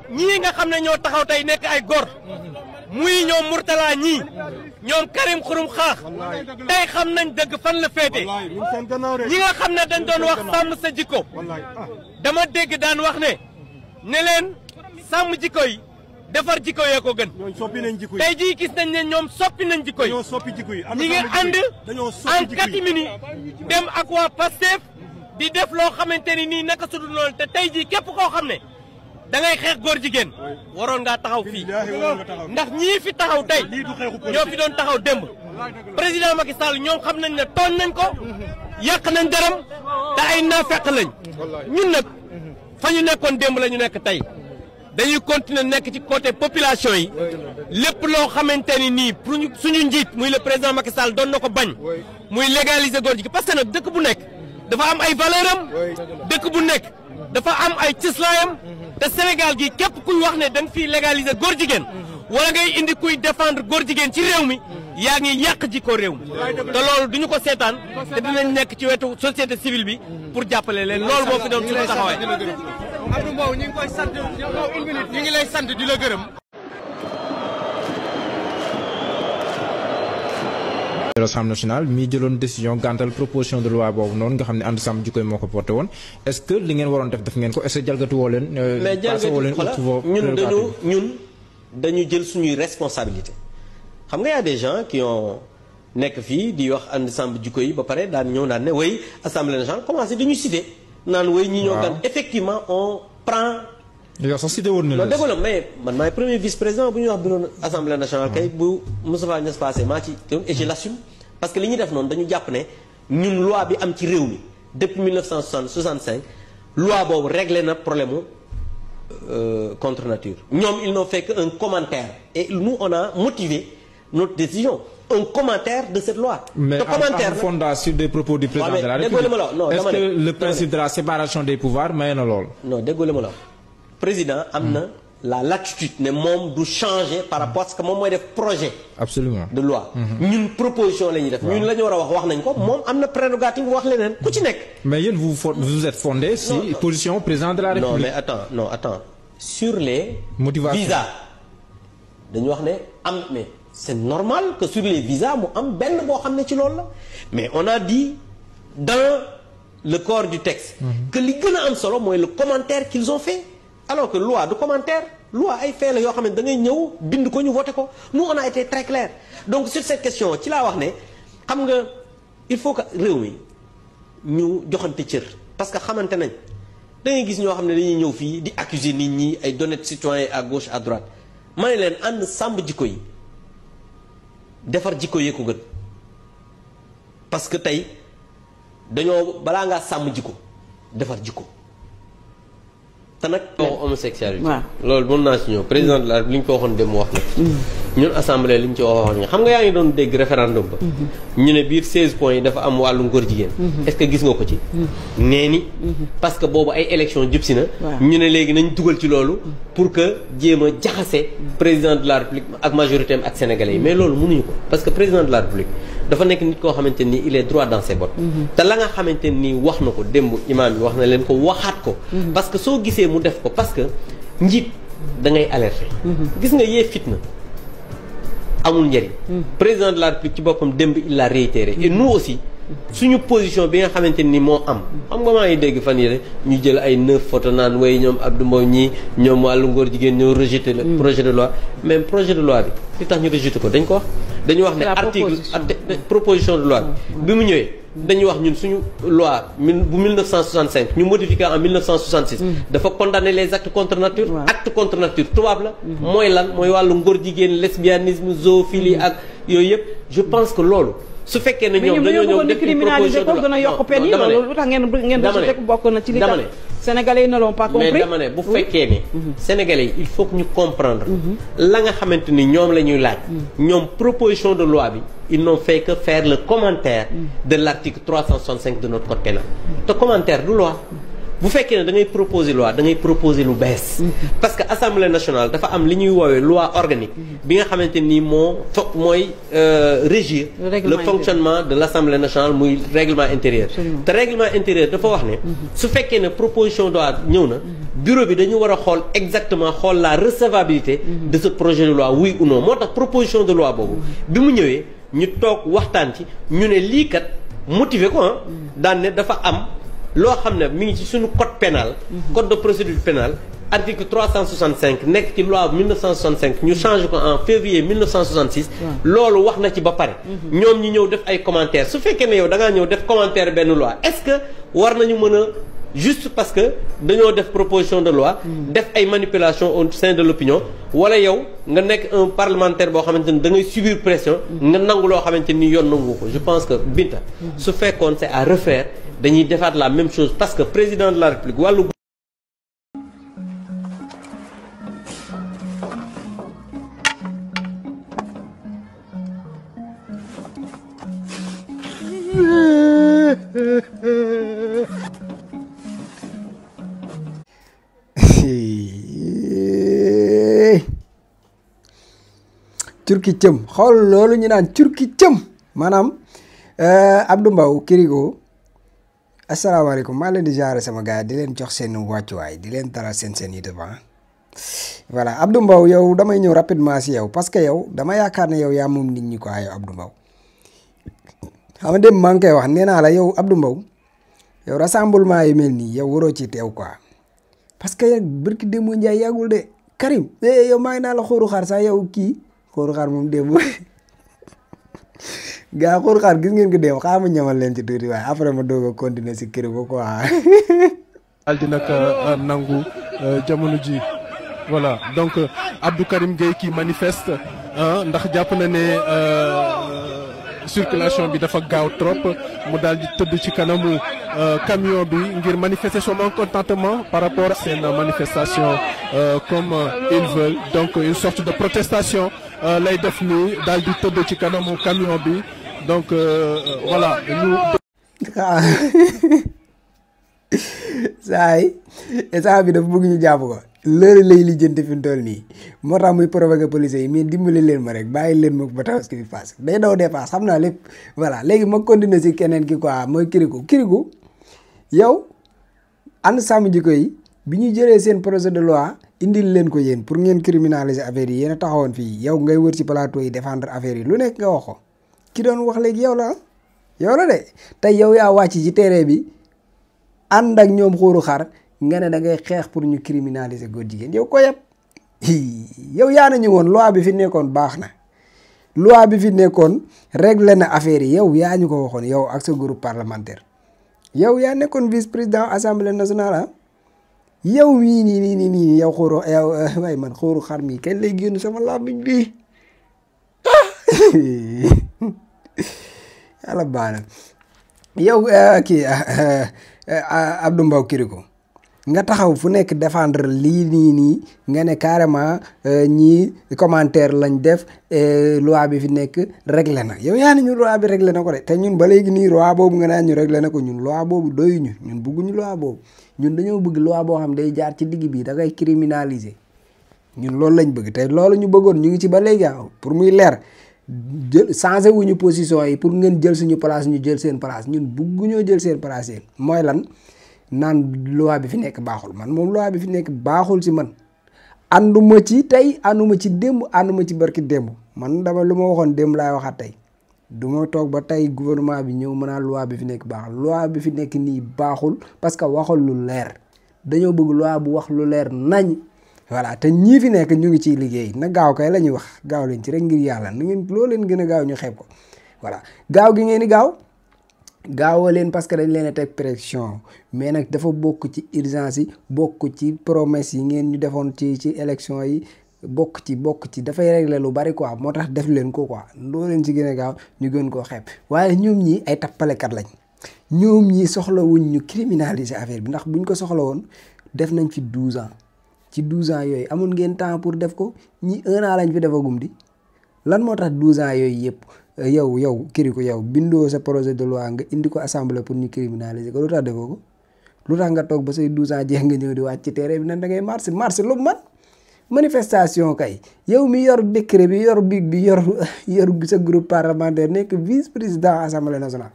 ñii nga xam ne ñoo taxaw tey nekk ay góor muy ñoom Mourtala ñii ñoom Karim Xurum Xaax tey xam nañ dëgg fan la féete ñi nga xam ne dañ doon wax sàmm sa jikko dama dégg daan wax ne leen sàmm jikko yi defar jikko yee ko gën tey jii gis nañ ne ñoom soppi nañ jikko yi ñi ngi ànd en catimini dem ak waa Pastef di def loo xamante ni nii naka sudul noonu te tey jii képp koo xam ne da ngay xeex góor jigéen waroon ngaa taxaw fii ndax ñii fi taxaw tey ñoo fi doon taxaw démb président Macky Sall ñoom xam nañ ne tooñ nañ ko yàq nañ deram te ay naafeq lañ ñun nag fa ñu nekkoon démb la ñu nekk tey dañuy continuer nekk ci côté population yi lépp loo xamante ni nii pour suñu njiit muy le président Macky Sall doon na ko bañ muy légaliser góor jigéen parce que nag dëkk bu nekk dafa am ay valeur am dëkk bu nekk dafa am ay cëslaayam te Sénégal gi képp kuy wax ne da nga fiy légaliser góor jigéen wala ngay indi kuy défendre góor jigéen ci réew mi yaa ngi yàq jikko réew mi te loolu duñu ko seetaan te dinañ nekk ci wetu société civile bi pour jàppale leen loolu moo fi doon suñu taxawaay. Abdou Mbow ñu ngi koy sant ñu ngi lay sant di la gërëm. Assemblée nationale mi jëloon décision gàntal proposition de loi boobu noonu nga xam ne ànd sàmm jikko yi moo ko porté woon est-ce que li ngeen waroon def ngeen ko est-ce que jalgati woo leen. mais jalgati ñun dañu jël suñuy responsabilité xam nga y a des gens qui ont nekk fii di wax ànd sàmm jikko yi ba pare daan ñëw naan ne way Assemblée nationale commencé di ñu citer naan way ñi ñoo gan effectivement on prend. yow sax cité woon na la. non dégg mais man maay premier vice-président bu ñuy wax bureau Assemblée nationale kay bu Moustapha Niasse passé maa ci et je l'assume parce que li ñuy def noonu dañu jàpp ne ñun loi bi am ci réew mi depuis 1965 loi boobu réglé na problème mu contre nature ñoom ils n'ont fait que un commentaire et nous on a motivé notre décision un commentaire de cette loi. Mais en fondant sur des propos du président de la République. Est-ce que le principe de la séparation des pouvoirs may na lool. non déggoo ma la président am na la latitude ne moom du changer par rapport parce que moom mooy def projet. Absolument. de loi. ñun proposition la ñuy def. ñun la ñu war a wax nañ ko moom am na prérogative wax leneen ku ci nekk. mais yéen vous êtes fondé si position président de la République. non mais attends sur les. motivations visas dañu wax ne am mais c'est normal que sur les visas mu am benn boo xam ne ci loolu la mais on a dit dans le corps du texte. que li gën a am solo mooy le commentaire qu'ils ont fait. alors que loi du commentaire loi ay fait la yoo xam ne da ngay ñëw bind ko ñu voté ko nous on a été très clair donc sur cette question ci laa wax ne xam nga il faut que réew mi ñu joxante cër parce que xamante nañ da ngay gis ñoo xam ne dañuy ñëw fii di accuser nit ñi ay d'honnêtes citoyens à gauche à droite ma ne leen ànd sàmm jikko yi defar jikko yee ko gën parce que tey dañoo balaa ngaa sàmm jikko defar jikko te nag waxu homosexualité loolu mën naa si ñëw président de la République li ñu ko waxoon dem wax na ñun assemblée li ñu ci waxoon nga xam nga yaa ngi doon dégg référendum ba ñu ne biir 16 points yi dafa am wàllu ngóor jigéen est-ce que gis nga ko ci nee ni parce que boobu ay élection jub si na ñu ne léegi nañ dugal ci loolu pour que jéem a jaxase président de la République ak majorité am ak sénégalais yi mais loolu mënuñu ko parce que président de la République dafa nekk nit koo xamante ni il est droit dans ses bottes te la nga xamante ni wax na ko démb imaam yi wax na leen ko waxaat ko parce que soo gisee mu def ko parce que njiit da ngay alerter gis nga yee fitna amul njëriñ président de la République ci boppam démb il l'a réitéré et nous aussi suñu position bi nga xamante ni moo am xam nga maa ngi dégg fan yii ñu jël ay 9 photo naan way ñoom Abdou Mbow ñii ñoom wàllu ngóor jigéen ñoo rejeté le projet de loi même projet de loi bi li tax ñu rejeté ko dañ ko wax dañu wax ne article proposition de loi bi mu ñëwee dañuy wax ñun suñu loi bu 1965 ñu modifié en 1966 dafa condamner les actes contre nature acte contre nature tubaab la mooy lan mooy wàllu ngóor jigéen lesbianisme zoophilie ak yooyu yëpp je pense que loolu su fekkee ne ñoom dañoo ñëw def une proposition de loi gën a yokk peine yi loolu lu tax ngeen rejeté ko bokk na ci li tax sénégalais yi ne l'ont pas compris mais dama ne bu fekkee ni sénégalais yi il faut que ñu comprendre la nga xamante ni ñoom la ñuy laaj ñoom proposition de loi bi ils n'ont fait que faire le commentaire de l'article 365 de notre code pénal te commentaire du loi bu fekkee ne da ngay proposer loi da ngay proposer lu bees. parce que assemblée nationale dafa am li ñuy woowee loi organique. bi nga xamante ni mooy régir. le fonctionnement de l'assemblée nationale muy règlement intérieur. te règlement intérieur dafa wax ne. su fekkee ne proposition de loi ñëw na. bureau bi dañu war a xool exactement xool la recevabilité. de ce projet de loi oui ou non moo tax proposition de loi boobu. bi mu ñëwee ñu toog waxtaan ci ñu ne lii kat motiver ko daan ne dafa am. loo xam ne mi ngi ci suñu code pénal code de procédure pénale article 365 nekk ci loi 1965 ñu changé ko en février 1966 loolu wax na ci ba pare ñoom ñi ñëw def ay commentaires su fekkee ne yow da ngaa ñëw def commentaire benn loi est-ce que war nañu mën a juste parce que dañoo def proposition de loi def ay manipulation au sein de l'opinion wala yow nga nekk un parlementaire boo xamante ni da ngay subir pression nga nangu loo xamante ni yoon nangu ko je pense que Binta su fekkoon c'est à refaire dañuy defaat la même chose parce que président de la République wàllu curki cëm xool loolu ñu naan curki cëm maanaam Abdou Mbow Kirikou asalaamaaleykum maa leen di jaare sama gars di leen jox seen wàccuwaay di leen taral seen yi devant voilà Abdou Mbow yow damay ñëw rapidement si yow parce que yow dama yaakaar ne yow yaa moom nit ñi quoi yow Abdou Mbow xam nga dem maa ngi koy wax nee naa la yow Abdou Mbow yow rassemblement yi mel nii yow waroo ci teew quoi parce que barki démb Ndiaye yàggul de Karim yow maa ngi naa la xóoru xaar sax yow kii xóoru xaar moom démb gaa xóoru xaar gis ngeen ko démb xaaral ma ñamal leen ci tuuti waaye après ma doog a continuer si kër ko quoi. daal di nag nangu jamono ji voilà donc Abdou Karim Gueye qui manifeste ndax jàpp na ne circulation bi dafa gaaw trop mu daal di tëdd ci kanamu camion bi ngir manifester son mécontentement par rapport à seen manifestation comme ils veulent donc une sorte de protestation lay def nii daal di tëdd ci kanamu camion bi donc voilà ñu. saa bi dafa bëgg ñu jàpp ko loolu lay lijjanti fi mu toll nii moo tax muy provoquer police yi mais dimbali leen ma rek bàyyi leen ma ba tabaski bi paase day daw dépasse xam naa lépp voilà léegi ma continuer si keneen ki quoi mooy Kirikou yow ànd sàmm jikko yi bi ñu jëlee seen projet de loi indil leen ko yéen pour ngeen criminaliser affaire yi yéen a taxawoon fii yow ngay wër ci plateau yi défendre affaire yi lu nekk nga wax ko ki doon wax léegi yow la de tey yow yaa wàcc ci terrain bi ànd ak ñoom xóoru xar nga ne da ngay xeex pour ñu criminaliser góor jigéen yow ko yëpp yow yaa nañu woon loi bi fi nekkoon baax na loi bi fi nekkoon réglé na affaire yi yow yaa ñu ko waxoon yow ak sa groupe parlementaire yow yaa nekkoon vice président assemblée nationale yow mii nii yow xóoru yow waaye man xóoru xar mi kenn lay génn sama làmmiñ bi yàlla baax na yow kii Abdou Mbow Kirikou nga taxaw fu nekk défendre lii nii nga ne carrément ñii commentaire lañ def loi bi fi nekk réglé na yow yaa ne ñu loi bi réglé na ko de te ñun ba léegi nii loi boobu nga naan ñu réglé na ko ñun loi boobu doyuñu ñun bëgguñu loi boobu ñun dañoo bëgg loi boo xam day jaar ci digg bi da ngay criminaliser ñun loolu lañ bëgg te loolu ñu bëggoon ñu ngi ci ba léegi pour muy leer jël changé wuñu position yi pour ngeen jël suñu place ñu jël seen place ñun bëgguñoo jël seen place yéen mooy lan naan loi bi fi nekk baaxul man moom loi bi fi nekk baaxul si man ànduma ci tey ànduma ci démb ànduma ci barki démb man dama lu ma waxoon démb laay waxaat tey du ma toog ba tey gouvernement bi ñëw mën naa loi bi fi nekk baaxul loi bi fi nekk nii baaxul parce que waxul lu leer dañoo bëgg loi bu wax lu leer nañ voilà te ñii fi nekk ñu ngi ciy liggéey na gaaw kay la ñuy wax gaaw leen ci rek ngir yàlla na ngeen loo leen gën a gaaw ñu xeeb ko voilà gaaw gi ngeen di gaawoo leen parce que dañ leen a teg pression mais nag dafa bokk ci urgence yi bokk ci promesse yi ngeen ñu defoon ci élection yi bokk ci dafay régler lu bari quoi moo tax def leen ko quoi loo leen ci gën a gaaw ñu gën koo xeeb waaye ñoom ñii ay tappalekat lañ ñoom ñii soxlawuñ ñu criminaliser affaire bi ndax buñ ko soxla woon def nañ fi 12 ans ci 12 ans yooyu amoon ngeen temps pour def ko ñi 1 an lañ fi defagum di lan moo tax 12 ans yooyu yëpp yow Kirikou yow bindoo sa projet de loi nga indi ko assemblée pour ñu criminaliser ko lu tax defoo ko lu tax nga toog ba say 12 ans jeex nga ñëw di wàcc ci terrain bi nan da ngay marché lu man manifestation kay yow mi yor décret bi yor big bi yor sa groupe parlementaire nekk vice président assemblée nationale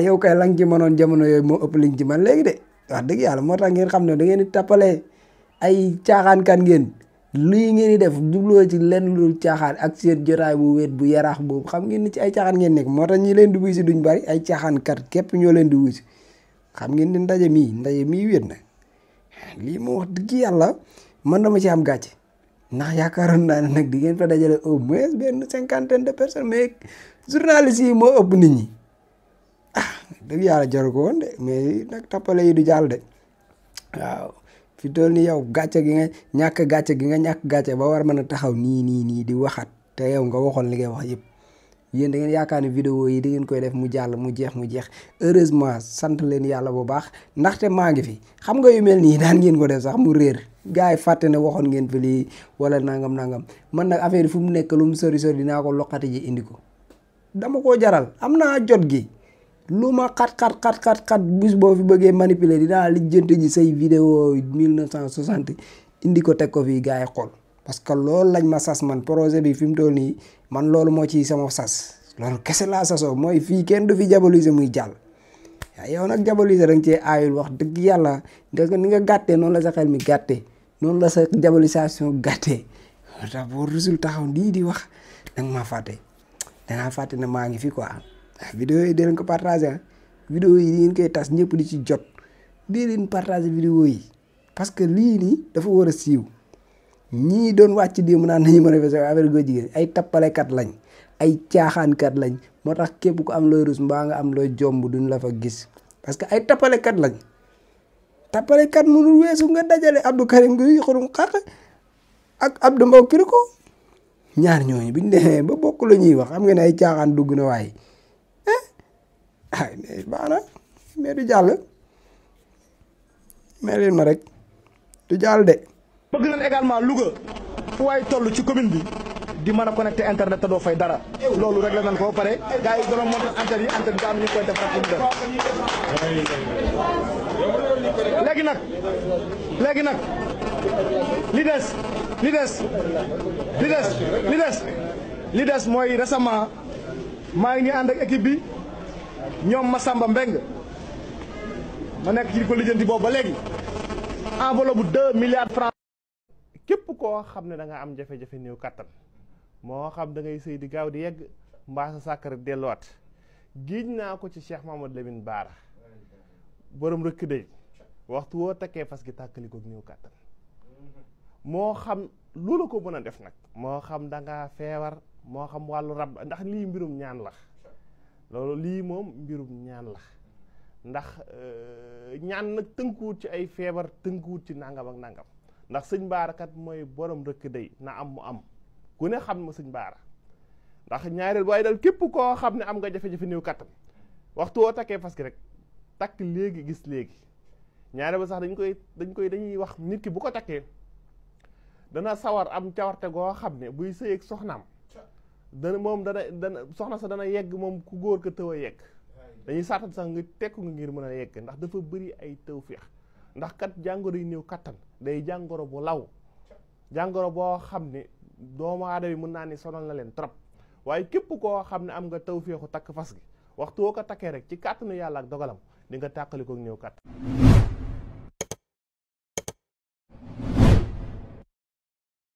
yow kay la nga ci mënoon jamono yooyu moo ëpp liñ ci man léegi de wax dëgg yàlla moo tax ngeen xam ne da ngeen di tappalee ay caaxaankat ngeen lii ngeen di def jubloo ci lenn lu caaxaan ak seen jotaay bu wéet bu yaraax boobu xam ngeen ni ci ay caaxaan ngeen nekk moo tax ñi leen di wuy si duñ bari ay caaxaankat képp ñoo leen di wuy si xam ngeen ni ndaje mii wéet na lii moo wax dëgg yàlla man dama ci am gàcce ndax yaakaaroon naa ne nag di ngeen fa dajale au moins benn 50 de personnes mais journalistes yi moo ëpp nit ñi dëgg yàlla jaru ko woon de mais nag tappale yi du jàll de waaw fi toll ni yow gàcce gi nga ñàkk gàcce ba war mën a taxaw nii di waxat te yow nga waxoon li ngay wax yëpp yéen da ngeen yaakaar ne vidéo yi da ngeen koy def mu jàll mu jeex heureusement sant leen yàlla bu baax ndaxte maa ngi fi xam nga yu mel nii daan ngeen ko def sax mu réer gars yi fàtte ne waxoon ngeen fi lii wala nangam man nag affaire yi fu mu nekk lu mu sori dinaa ko loqati ji indi ko dama koo jaral am naa jot gi lu ma xat bis boo fi bëggee manipuler dinaa lijjanti ji say vidéo 1960 indi ko teg ko fii gars yi xool parce que loolu lañ ma sas man projet bi fi mu toll nii man loolu moo ci sama sas loolu kese laa sasoo mooy fii kenn du fi diaboliser muy jàll yow nag diaboliser danga cee aayul wax dëgg yàlla ni nga gàttee noonu la sa xel mi gàttee noonu la sa diabolisation gàttee tax boo rusul taxaw nii di wax danga maa fàtte dangaa fàtte ne maa ngi fi quoi vidéo yi dee leen ko partagé vidéo yi di ngeen koy tas ñëpp di ci jot dee leen partagé vidéo yi parce que lii nii dafa war a siiw ñii doon wàcc di mu naan nañu manifester affaire góor jigéen ay tappalekat lañ ay caaxaankat lañ moo tax képp ku am looy rus mbaa nga am looy jomb duñ la fa gis parce que ay tappalekat lañ tappalekat mënul weesu nga dajale Abdou Karim Gueye xurum xaq ak Abdou Mbow Kiriko ñaar ñooñu biñ demee ba bokk la ñuy wax xam nga ne ay caaxaan dugg na waaye mais baax na mais du jàll mais leen ma rek du jàll de. bëgg nañ également Louga fu waay toll ci commune bi di mën a connecté internet te doo fay dara loolu rek la nañ ko ba pare gars yi doon monté antenne yi antenne bi am ñu koy def rek ñu def léegi nag li des mooy récemment maa ngi nii ànd ak équipe bi ñoom Massamba Mbeng ma nekk ci ko lijjanti boobu ba léegi enveloppe bu 2 milliards francs. képp koo xam ne da nga am jafe-jafe néew kattan moo xam da ngay sëy di gaaw di yegg mbaa sa sàkkar delluwaat giiñ naa ko ci Cheikh Mamadou Lamine Bara borom rëkk day waxtu woo takkee fas gi tàkkali ko néew kattan moo xam loolu ko mën a def nag moo xam da nga feebar moo xam wàllu rab ndax lii mbirum ñaan la loolu lii moom mbirum ñaan la ndax ñaan nag tënkuwut ci ay feebar tënkuwut ci nangam ak nangam ndax sëñ Bara kat mooy borom rëkk day na am mu am ku ne xam ma sëñ Bara ndax ñaareel waaye daal képp koo xam ne am nga jafe-jafe néew kattan waxtu woo takkee fas gi rek takk léegi gis léegi ñaareel ba sax dañuy wax nit ki bu ko takkee dana sawar am cawarte goo xam ne buy sëy ak soxnaam dana soxna sa dana yegg moom ku góor ko tëw a yegg dañuy saatat sax nga tekku nga ngir mën a yegg ndax dafa bëri ay tawféex ndax kat jàngoro yi néew kattan day jàngoro bu law jàngoro boo xam ne doomu aadama yi mën naa ni sonal na leen trop waaye képp koo xam ne am nga tawféexu takk fas gi waxtu woo ko takkee rek ci kàttanu yàlla ak dogalam di nga tàqali ko néew kattan